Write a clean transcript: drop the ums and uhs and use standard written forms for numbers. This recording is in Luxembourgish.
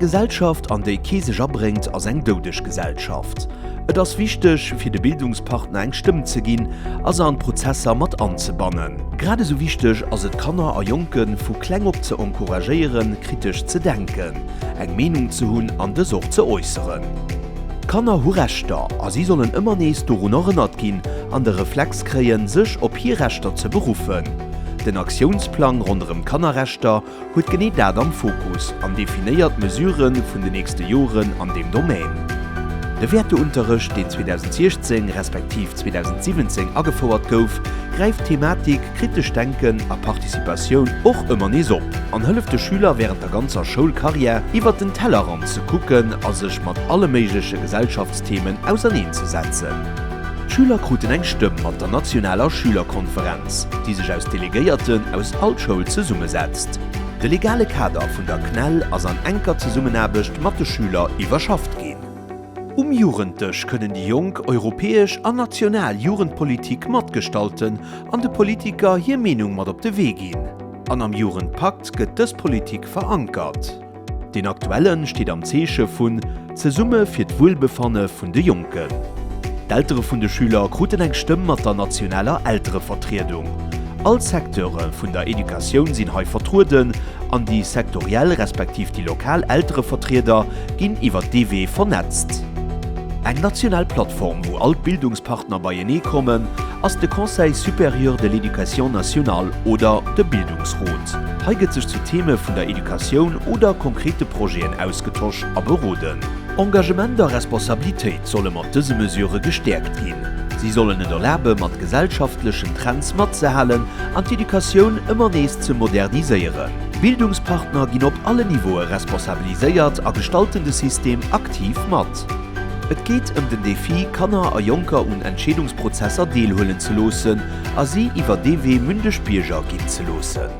Gesellschaft, an déi kee sech abréngt, ass eng doudeg Gesellschaft. Et ass wichteg, fir de Bildungspartner eng Stëmm ze ginn a se an d'Prozesser mat anzebannen. Grad esou wichteg ass et Kanner a Jonke vu kleng op ze encouragéieren, kritesch ze denken, eng Meenung ze hunn an dës och ze äusseren. Kanner hu Rechter a si sollen ëmmer nees dorun erënnert ginn an de Reflex kréien, sech op hir Rechter ze beruffen. Den Aktiounsplang ronderëm d'Kannerrechter huet genee dat am Fokus an definéiert d'Mesurë vun de nächste Joren an deem Domän. De Wäerteunterrecht, deen 2016 respektiv 2017 agefouert gouf, gräift d'Thematik kritescht Denken a Participatioun och ëmmer nees op an hëlleft de Schüler wärend der ganzer Schoulkarriär iwwert den Tellerrand ze kucken a sech mat alle méigleche Gesellschaftsthemen auserneenzesetzen. D'Schüler kruten eng Stëmm mat der nationaler Schülerkonferenz, déi sech aus Delegéierten aus all Schoul zesummesetzt. De legale Kader vun der CNEL ass an enker Zesummenaarbecht mat de Schüler iwwerschafft ginn. Um Jugenddësch kënnen déi Jonk europäesch an national Jugendpolitik matgestalten an de Politiker hir Meenung mat op de Wee ginn. An am Jugendpakt gëtt dës Politik verankert. Deen aktuelle steet am Zeeche vun Zesumme fir d'Wuelbefanne vun de Jonken. D'Eltere vun de Schüler kruten eng Stëmm mat der nationaler Elterevertriedung. All Secteure vun der Educatioun sinn hei vertrueden an déi sektoriell respektiv déi lokal Elterevertrieder ginn iwwer dee Wee vernetzt. Eng national Plattform, wou all d'Bildungspartner beienee kommen, ass de Conseil supérieur de l'éducation nationale oder de Bildungsrot. Hei gëtt sech zu Theme vun der Educatioun oder konkrete Projeten ausgetosch a beroden. Engagement a Responsabilitéit solle mat dëse Mesurë gestäerkt ginn. Si sollen et erlabe mat gesellschaftlechen Trends matzehalen an d'Educatioun ëmmer nees ze moderniséieren. Bildungspartner ginn op alle Niveaue responsabiliséiert a gestalten de System aktiv mat. Et geet ëm den Defi, Kanner a Jonker un Entscheedungsprozesser deelhuelen ze loossen a si iwwer dee Wee mündeg Bierger ginn ze loossen.